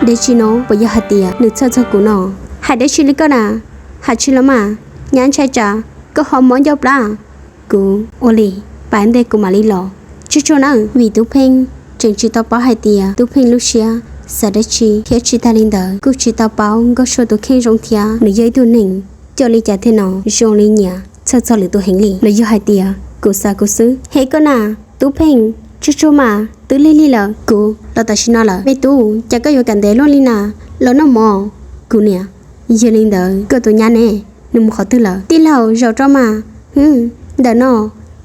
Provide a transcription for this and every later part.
Dab tsi no? Puas yog hais tias nws txhawj txog kuv no? Hais dab tsi li koj na? Hais tsis los mas, nyab ntshai tsam koj ho mob ncauj plab. Kuv ua li, pab ntej kuv mam li los. Tsuag tsuag nawb, vim Tub Pheej tseem tsis tau paub hais tias Tub Pheej lub siab xav dab tsi thiab tsis tag li ntawd kuj tsis tau paub Nkauj Sua tus kheej zoo thiab nws yog ib tug neeg coj li cas thiab no zoo li nyiam txhawj txog lwm tus heev li. Los yog hais tias kuv xav kuv xwb. He koj na, Tub Pheej, tsuag tsuag mas, twb lig lig lawm, kuv los tam sim no lawm. Me tub, cas koj yuav kam ntev luaj li na, los noj mov. Kuv niam, yog li ntawd koj tus nyab ne, nws mus qhov twg lawm? Tij laug, zaum rau mas. Hm, ntawm no,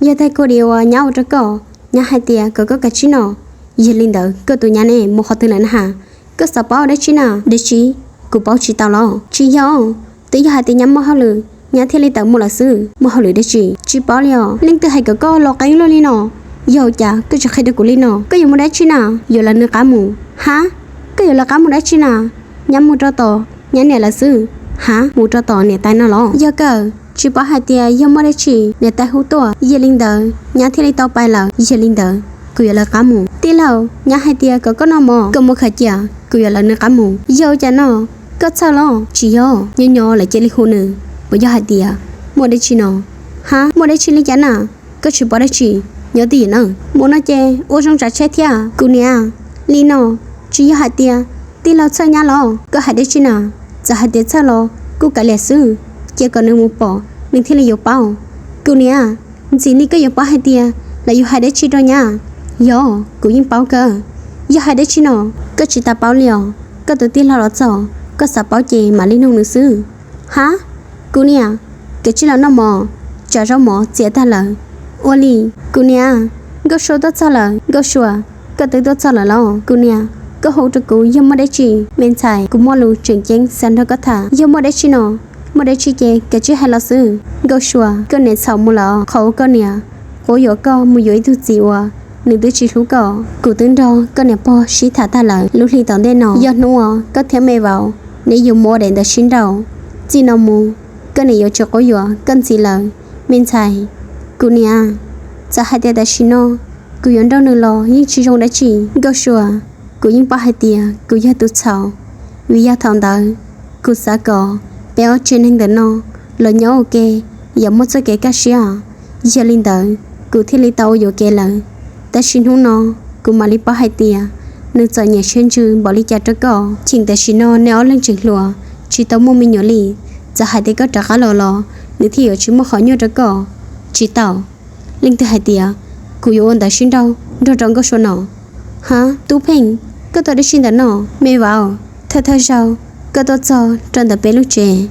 yog tag kis uas nyab ua rau koj, nyab hais tias kom koj kav tsij noj. Yog li ntawd koj tus nyab ne mus qhov twg lawm na has? Koj xav paub dab tsi na? Dab tsi? Kuv paub tsis tau los? Tsis yog, twb yog hais tias nyab muaj hauj lwm, nyab thiaj li tawm mus lawm xwb. Muaj hauj lwm dab tsi? Tsis paub li os. Leej twg hais kom koj los qeeb luaj li no? Yog cas koj tsis qhia rau kuv li no? Koj yuav mus dab tsi na? Yuav lawv nws qab mus. Hab, koj yuav lawv qab mus dab tsi na? Nyab mus rau tom nyab niam lawv xwb. Hab, mus rau tom niam tais no los? Yog kawg, tsis paub hais tias yog muaj dab tsi niam tais hu tuaj, yog li ntawd nyab thiaj li tau pais lawm. Yog li ntawd kuv yuav lawv qab mus. Tij laug, nyab hais tias kom koj noj mov, koj muab khaws cia, kuv yuav lawv nws qab mus. Yog cas no? Koj txhawj los? Tsis yog, nyob nyob lawv cia li hu nws. Puas yog hais tias muaj dab tsi no? Hab, muaj dab tsi li cas na? Koj tsis paub dab tsi? Nyob twj ywm na, mus no ces ua zoo tsav tsheb thiab. Kuv niam, li no, tsis yog hais tias tij laug txhawj nyab los? Koj hais dab tsi na? Txawm hais tias txhawj los kuj kav liam xwb, cia kom nws mus pom nws thiaj li yuav paub. Kuv niam, ntxim li koj yuav paub hais tias lawv yuav hais dab tsi rau nyab. Yog, kuv yeej paub kawg. Yog hais dab tsi no? Koj tsis tas paub li os. Koj tus tij laug los txog, koj xav paub ces mam li noog nws xwb. Hab, kuv niam, kav tsij los noj mov, tsam zaub mov txias tag lawm. Ua li, kuv niam, Nkauj Sua tuaj txog lawm. Nkauj Sua, koj twb tuaj txog lawm los? Kuv niam, koj hu rau kuv yog muaj dab tsi? Me ntxhais, kuv muaj lus tseem ceeb xav nrog koj tham. Yog muaj dab tsi no? Muaj dab tsi ces kav tsij hais los xwb. Nkauj Sua, koj niam txhaum mus lawm. Qhov uas koj niam quab yuam koj mus yuav ib tug txiv uas nws twb tsis hlub koj, kuv twb nrog koj niam pog sib tham tag lawm. Lub hli tom ntej no yog hnub uas koj thiab me vauv neb yuav mus ua daim ntawv sib nrauj. Txij no mus, koj niam yuav tsis quab yuam koj ntxiv lawm. Me ntxhais, kuv niam, txawm hais tias tam sim no kuv yuav nrauj nws los yeej tsis zoo dab tsi. Nkauj Sua, kuv yeej paub hais tias kuv yog tus txhaum, vim yog thaum ntawd kuv xav kom peb ob tsev neeg ntawm no los nyob ua ke, yog muaj txoj kev kaj siab. Yog li ntawd, kuv thiaj li tau ua yuam kev lawm. Tab sis hnub no, kuv mam li paub hais tias nws txom nyem siab ntsws npaum li cas rau koj. Cheem tam sim no neb ob leeg tseem hluas, tsis tau muaj me nyuam li. Txawm hais tias koj rov qab los los, nws thiaj yuav tsis muaj qhov nyuaj rau koj. Tsis tau. Leej twg hais tias kuv yuav ua ntawv sib nrauj nrog rau Nkauj Sua no? Hab, Tub Pheej, koj tuaj dab tsi ntawm no? Me vauv, thawj thawj zaug koj tuaj txog rau ntawm peb lub tsev,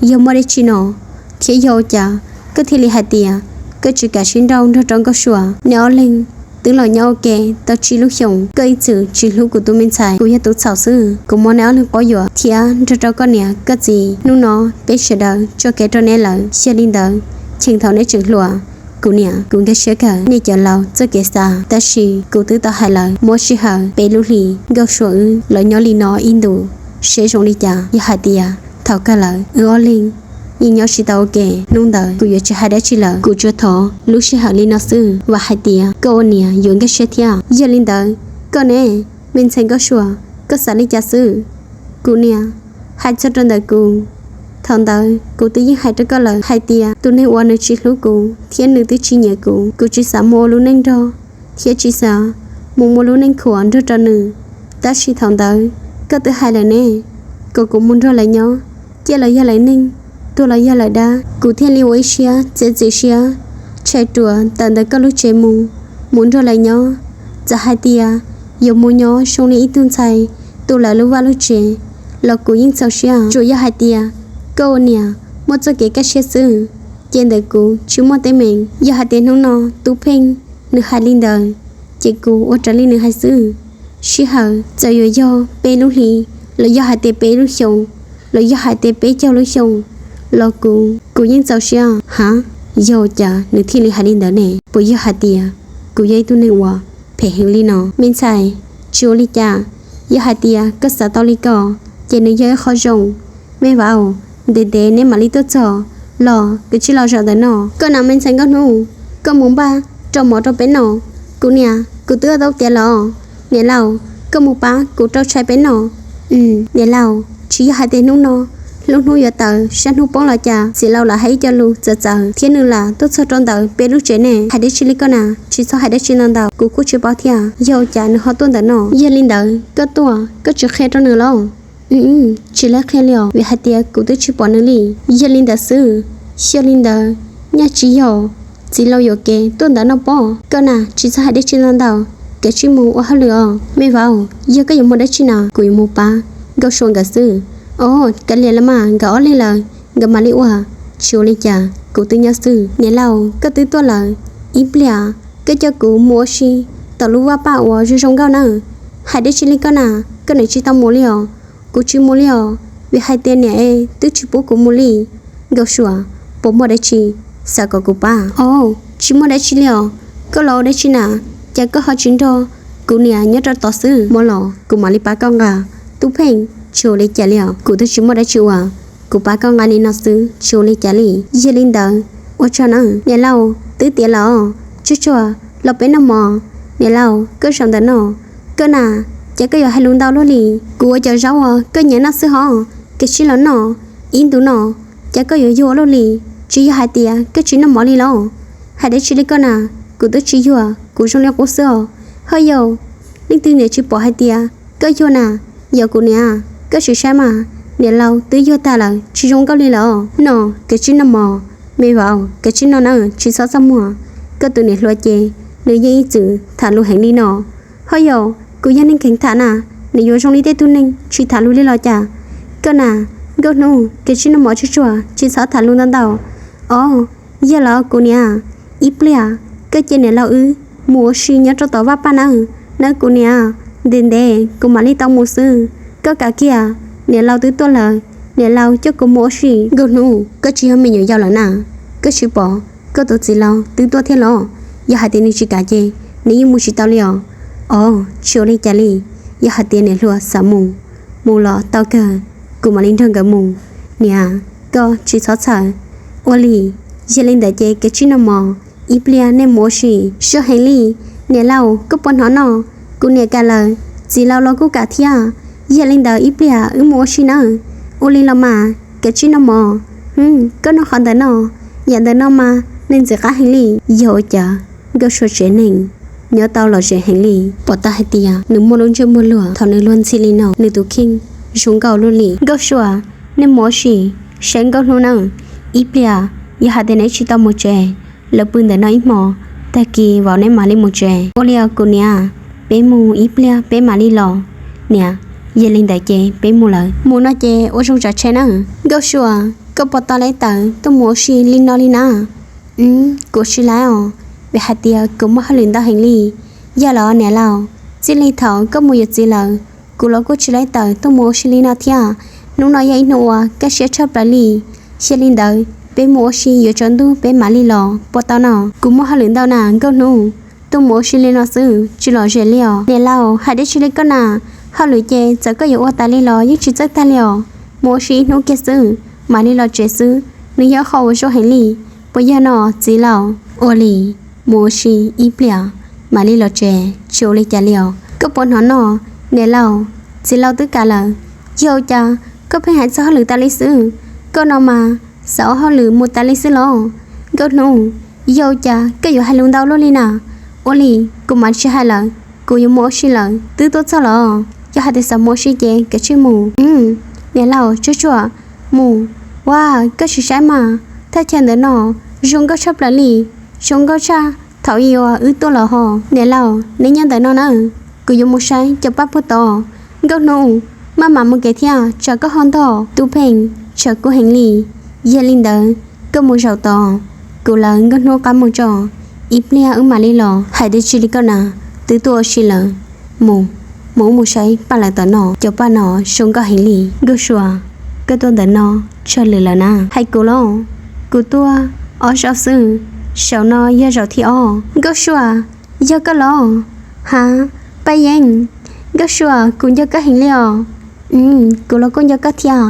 yog muaj dab tsi no? Thiab yog ua cas koj thiaj li hais tias koj tsis kam sib nrauj nrog rau Nkauj Sua? Neb ob leeg twb los nyob ua ke tau tsib lub xyoos, koj ib txwm tsis hlub kuv tus me ntxhais. Kuv yog tus txhaum xwb, kuv muab neb ob leeg quab yuam thiab nrog rau koj niam koj txiv. Hnub no peb sawv daws tso kev rau neb lawm. Yog li ntawd, cheem thaum neb tseem hluas, kuv niam, kuv nkag siab kawg nej cov laus txoj kev xav, tab sis kuv twb tau hais lawm, muab sij hawm peb lub hlis Nkauj Sua wb los nyob li no ib ntus seb zoo li cas. Yog hais tias thaum kawg lawm wb ob leeg yeej nyob tsis tau ua ke, hnub ntawd kuv yuav tsis hais dab tsi lawm. Kuv tsuas thov lub sij hawm li no xwb, vam hais tias koj ua niam yuav nkag siab thiab. Yog li ntawd, koj ne, me ntxhais Nkauj Sua, koj xav li cas xwb? Kuv niam, hais txog rau ntawm kuv, thaum ntawd kuv twb yeej hais rau koj lawm hais tias tus neeg uas nws tsis hlub kuv thiab nws twb tsis nyiam kuv, kuv tsis xav mus ua lub neej nrog thiab tsis xav mus muaj lub neej khuam nrog rau nws. Tab sis thaum ntawd koj twb hais lawm ne, kom kuv mus nrog lawv nyob, ciaj los yog lawv neeg, tuag los yog lawv dab. Kuv thiaj li ua ib siab txiav txim siab, tshais ruam tawm ntawm koj lub tsev mus, mus nrog lawv nyob. Txawm hais tias yuav mus nyob zoo li ib tug ntxhais tu lawv lub vaj lub tsev los kuv yeej txaus siab, tsuas yog hais tias koj ua niam muaj txoj kev kaj siab xwb, ces ntawm kuv tsis muaj teeb meem. Yog hais tias hnub no Tub Pheej nws hais li ntawd, ces kuv ua raws li nws hais xwb. Sij hawm txawm yuav yog peb lub hlis, los yog hais tias peb lub xyoos, los yog hais tias peb caug lub xyoos, los kuv, kuv yeej txaus siab. Hab, yog ua cas nws thiaj li hais li ntawd ne? Puas yog hais tias kuv yog ib tug neeg uas phem heev li no? Me ntxhais, tsis ua li cas. Yog hais tias koj xav tau li ko, ces nws yog ib qho zoo. Me vauv, ntev ntev neb mam li tuaj txog los, kav tsij los zaum ntawm no. Koj na me ntxhais Nkauj Hnub, koj mus npaj rau mov rau peb noj. Kuv niam, kuv twb ua tau tiav los. Niam laus, koj mus pab kuv rau tshais peb noj. Niam laus, tsis yog hais tias hnub no lub hnub yuav tawm sab hnub poob los cas? Txiv laus lam hais ib co lus txawv txawv thiab nws lam tuaj txog rau ntawm peb lub tsev ne. Hais dab tsi li koj na? Tsis txhob hais dab tsi ntau ntau, kuv kuj tsis paub thiab yog ua cas nws ho tuaj ntawm no. Yog li ntawd koj tuaj koj tsis qhia rau nws los? Tsis lam qhia li os, vim hais tias kuv twb tsis pom nws li. Yog li ntawd xwb. Yog li ntawd nyaj tsis yog txiv laus yuam kev tuaj ntawm no pob. Koj na tsis txhob hais dab tsi ntau ntau, kav tsij mus ua hauj lwm os. Me vauv, yog koj yuav mus dab tsi na? Kuv yuav mus pab Nkauj Sua nkawd xwb. Os, kav liam los mas, nkawd ob leeg lawm nkawd mam li ua. Tsis ua li cas, kuv twb nyob xwb. Niam laus, koj twb tuaj lawm, ib pliag koj coj kuv mus ua si tom lub vaj paj uas zoo zoo nkauj na. Hais dab tsi li koj na? Koj niam tsis tau mus li os? Kuv tsis mus li os, vim hais tias niam es twb tsis pub kuv mus li. Nkauj Sua, puas muaj dab tsi xav kom kuv pab? Os, tsis muaj dab tsi li os. Koj los ua dab tsi na? Cas koj ho tsis nrog kuv niam nyob rau tod xwb? Muaj los kuv mam li pab koj nqa. Tub Pheej, tsis ua li cas li os, kuv twb tsis muaj dab tsi ua, kuv pab koj nqa li no xwb, tsis ua li cas li. Yog li ntawd ua tsaug na. Niam laus, twb tiav lawm os, tsuag tsuag los peb noj mov. Niam laus, koj zaum ntawm no, koj na, cas koj yuav hais lus ntau luaj li? Kuv ua cov zaub uas koj nyiam noj xwb hos, kav tsij los noj. Ib ntus no cas koj yuav yug ua luaj li? Tsis yog hais tias koj tsis noj mov li los? Hais dab tsi li koj na? Kuv twb tsis yuag, kuv zoo li qub xwb os. Ho yog leej twg niam tsis pom hais tias koj yuag na? Yog kuv niam, koj tsis saib mas, niam laus twb yuag tag lawm, tsis zoo nkauj li lawm. No, kav tsij noj mov, me vauv, kav tsij noj na, tsis txhob txaj muag. Koj tus niam hluas ces nws yeej ib txwm tham lus heev li no. Ho yog kuv yog neeg kheev tham na, nws yuav zoo li tej tug neeg tsis tham lus li los cas? Koj na, Nkauj Hnub, kav tsij noj mov tsuag tsuag, tsis txhob tham lus ntau ntau. Os, yog los kuv niam, ib pliag koj cia niam laus wb mus ua si nyob rau tom vaj paj nawb, nawb kuv niam, ntev ntev kuv mam li tau mus xwb. Koj kam kiag, niam laus twb tuaj lawm, niam laus coj kuv mus ua si. Nkauj Hnub, koj tsis yog me nyuam yaus lawm na, koj tsis pom koj tus txiv laus twb tuaj thiab los? Yog hais tias nws tsis kam ces nws yeej mus tsis tau li os. Os, tsis ua li cas li, yog hais tias niam hluas xav mus, mus los tau kawg, kuv mam li nrog nkawd mus. Niam, koj tsis txhob txhawj. Ua li, yog li ntawd ces kav tsij noj mov, ib pliag nej mus ua si. Zoo heev li, niam laus koj puas hnov no? Kuv niam kam lawm, txiv laus los kuj kam thiab. Yog li ntawd ib pliag wb mus ua si nawb. Ua li los mas, kav tsij noj mov. Hm, koj noj qhov ntawm no, yam ntawm no mas nws ntxim qab heev li. Yog ua cas Nkauj Sua tsev neeg nyob tau lom zem heev li? Pom tau hais tias nws muaj lub ntsej muag luag, thaum nws luag ntxhi li no nws tus kheej zoo nkauj luaj li. Nkauj Sua, nej mus ua si, saib Nkauj Hnub nawb. Ib pliag yog hais tias neb tsis tau mus tsev, lawv pw ntawm no ib hmo, tag kis vauv neb mam li mus tsev. Ua li os kuv niam, peb mus ib pliag peb mam li los. Niam, yog li ntawd ces peb mus lawm. Mus no ces ua zoo tsav tsheb na. Nkauj Sua, koj puas tau laiv tawm tuaj mus ua si li no li na? Kuv tsis laiv os, vim hais tias kuv muaj hauj lwm ntau heev li. Yog los niam laus, txij li thaum koj mus yuav txiv lawm, kuv los kuj tsis laiv tawm tuaj mus ua si li no thiab. Hnub no yog ib hnub uas kaj siab tshaj plaws li. Yog li ntawd peb mus ua si yuav tsaus ntuj peb mam li los puas tau no? Kuv muaj hauj lwm ntau na Nkauj Hnub, tuaj mus ua si li no xwb tsis lom zem li os. Niam laus, hais dab tsi li koj na? Hauj lwm ces txawm koj yuav ua tas li los yeej tsis txawj tag li os. Mus ua si ib hnub kiag xwb mam li los tsev xwb, nws yog qhov uas zoo heev li, puas yog no txiv laus? Ua li, mus ua si ib pliag mam li los tsev tsis ua li cas li os. Koj puas hnov no? Niam laus, txiv laus twb kam lawm. Yog ua cas koj pheej hais txog hauj lwm tas li xwb? Koj no mas xav ua hauj lwm mus tas li xwb los? Nkauj Hnub, yog ua cas koj yuav hais lus ntau luaj li na? Ua li, kuv mam tsis hais lawm, kuv yuav mus ua si lawm. Twb tuaj txog los, yog hais tias xav mus ua si ces kav tsij mus. Niam laus, tsuag tsuag mus. Ua, koj sim saib mas, thaj chaw ntawm no zoo nkauj tshaj plaws li, zoo nkauj tshaj thaum ub uas wb tuaj los ho. Niam laus, neb nyob ntawm no na, kuv yuav mus saib cov paj puag tod. Nkauj Hnub, maj mam mus kev thiab tsam koj ho ntog. Tub Pheej, tsam kuv heev li. Yog li ntawd koj mus zaum tod, kuv lawv Nkauj Hnub qab mus tso, ib pliag wb mam li los. Hais dab tsi li koj na, twb tuaj ua si lawm. Mus, mus wb mus saib paj lawv tom no, cov paj no zoo nkauj heev li. Nkauj Sua, koj tuaj ntawm no tsawg lwm lawm na? Hais kuv los, kuv tuaj ob zaug xwb, zaum no yog zaum thib ob. Nkauj Sua, yog koj los? Ha, Paj Yeeb. Nkauj Sua, kuv nco koj heev li os. Kuv los kuj nco koj thiab.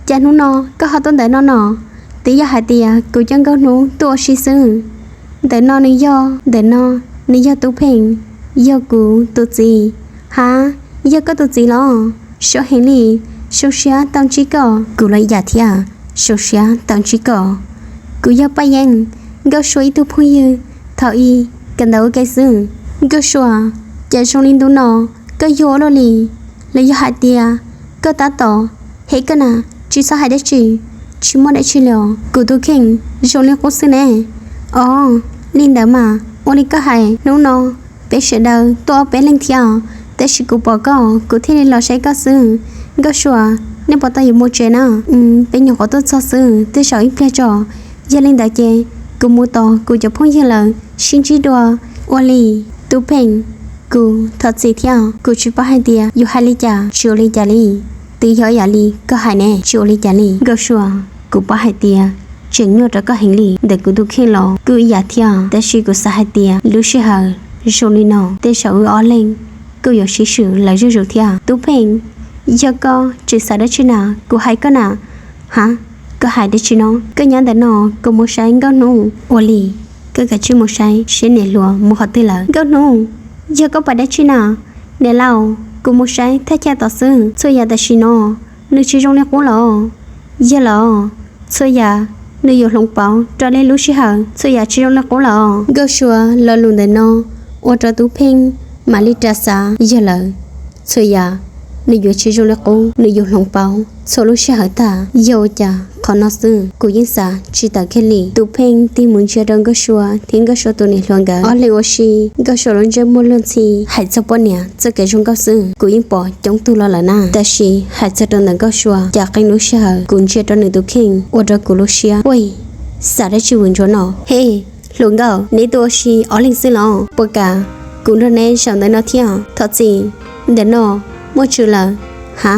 Cas hnub no koj ho tuaj ntawm no no? Twb yog hais tias kuv coj Nkauj Hnub tuaj ua si xwb. Ntawm no nws yog, ntawm no nws yog Tub Pheej, yog kuv tus txiv. Ha, yog koj tus txiv los? Zoo heev li, zoo siab tau ntsib koj. Kuv los ib yam thiab, zoo siab tau ntsib koj. Kuv yog Paj Yeeb, Nkauj Sua ib tug phooj ywg. Thaum ub kawm ntawv ua ke xwb. Nkauj Sua, cas zoo li ntu no koj yuag ua luaj li? Los yog hais tias koj tab tom hem koj na? Tsis txhob hais dab tsi, tsis muaj dab tsi li os. Kuv tus kheej zoo li qub xwb ne. Os, li ntawd mas ua li koj hais, hnub no peb sawv daws tuaj ob peb leeg thiab, tab sis kuv pom koj kuv thiaj li los saib koj xwb. Nkauj Sua, nej puas tau yuav mus tsev na? Peb nyuam qhuav tuaj txog xwb, tej zaum ib pliag tso. Yog li ntawd ces kuv mus tos kuv cov phooj ywg lawv sib ntsib dua. Ua li, Tub Pheej, kuv thov txim thiab, kuv tsis paub hais tias yuav hais li cas. Tsis ua li cas li, twb yog ib yam li koj hais ne, tsis ua li cas li. Nkauj Sua, kuv paub hais tias tseem nyuaj rau koj heev li, ntawm kuv tus kheej los kuj ib yam thiab, tab sis kuv xav hais tias lub sij hawm zoo li no tej zaum wb ob leeg kuj yuav sib swm lawv zuj zus thiab. Tub Pheej, yog koj tseem xav dab tsi na? Kuv hais koj na. Ha, koj hais dab tsi no? Koj nyob ntawm no, kuv mus saib Nkauj Hnub. Ua li, koj kav tsij mus saib seb niam hluas mus qhov twg lawm. Nkauj Hnub, yog koj pom dab tsi na? Niam laus, kuv mus saib thaj chaw tod xwb. Txhua yam tam sim no nws tsis zoo li qub los? Yog los, txhua yam nws yuav hloov pauv raws li lub sij hawm, txhua yam tsis zoo li qub los? Nkauj Sua lo lus ntawm no ua rau Tub Pheej mam li rov xav, yog lawm, txhua yam nws yuav tsis zoo li qub, nws yuav hloov pauv txhua lub sij hawm tag. Yog ua cas qhov no xwb kuv yeej xav tsis tawm kiag li. Tub Pheej tig mus ntsia rau Nkauj Sua thiab Nkauj Sua tus niam hluas nkawd, ob leeg ua si, Nkauj Sua lub ntsej muag luag ntxhi. Hais txog poj niam txoj kev zoo nkauj xwb kuv yeej pom coob tug los lawm na, tab sis hais txog rau ntawm Nkauj Sua, cas qee lub sij hawm kuv ntsia rau nws tus kheej ua rau kuv lub siab ua xav dab tsi vwm ntsuav no. He, hluas nkauj, neb tuaj ua si ob leeg xwb los? Puas kam kuv nrog neb zaum ntawm no thiab? Thov txim, ntawm no muaj tswv lawm. Ha,